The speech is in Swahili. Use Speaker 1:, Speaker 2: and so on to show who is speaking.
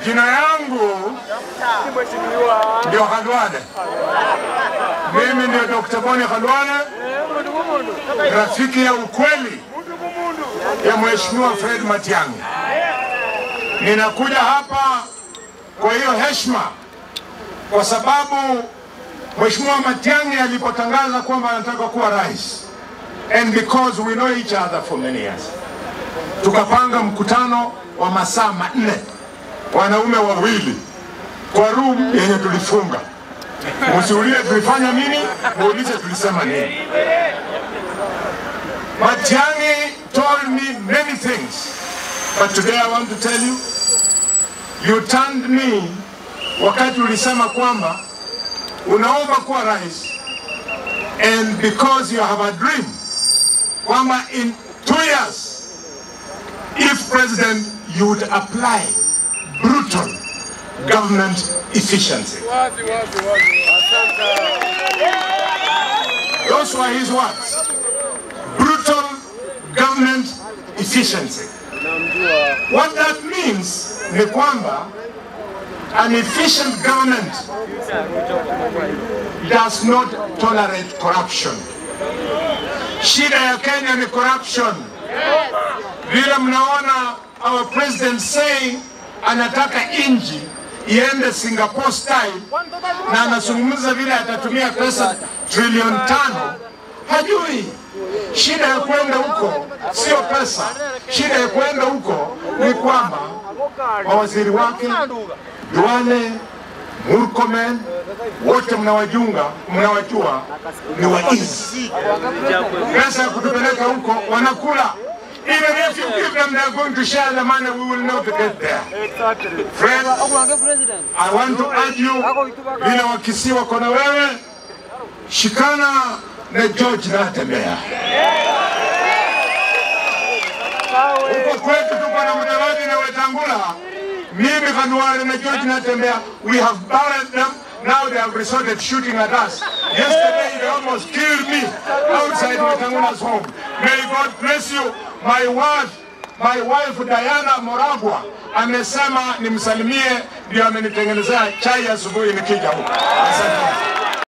Speaker 1: Jina yangu ndio Khalwale. Mimi ndio Dr. Boni Khalwale, rafiki ya ukweli ya Mheshimiwa Fred Matiang'i. Ninakuja hapa kwa hiyo heshima, kwa sababu Mheshimiwa Matiang'i alipotangaza kwamba anataka kuwa rais, and because we know each other for many years, tukapanga mkutano wa masaa 4, wanaume wawili kwa room yenye tulifunga. Msiulize tulifanya nini, muulize tulisema nini. Matiang'i told me many things, but today I want to tell you, you turned me wakati ulisema kwamba unaomba kuwa rais, and because you have a dream kwamba in 2 years, if president, you would apply brutal government efficiency. Those were his words. Brutal government efficiency. What that means ni kwamba an efficient government does not tolerate corruption. Shida ya Kenya ni corruption. Vile mnaona our president saying anataka inji iende Singapore style, na anazungumza vile atatumia pesa trilioni 5. Hajui shida ya kwenda huko sio pesa. Shida ya kwenda huko ni kwamba mawaziri wake Duale, Murkomen, wote mnawajua ni waizi. Pesa ya kutupeleka huko wanakula. Even if you give them, they are going to share the money. We will not get there. Friend, I want to urge you, vile Wakisii wako na wewe, shikana na George Natembeya. Huko kwetu tuko na Mudavadi na Wetangula. Mimi Khalwale na George Natembeya, we have buried them. Now they have resorted shooting at us. Yesterday they almost killed me outside Wetangula's home. May God bless you. My wife Diana Moragwa amesema nimsalimie, ndio amenitengenezea chai asubuhi nikija huko. Asante.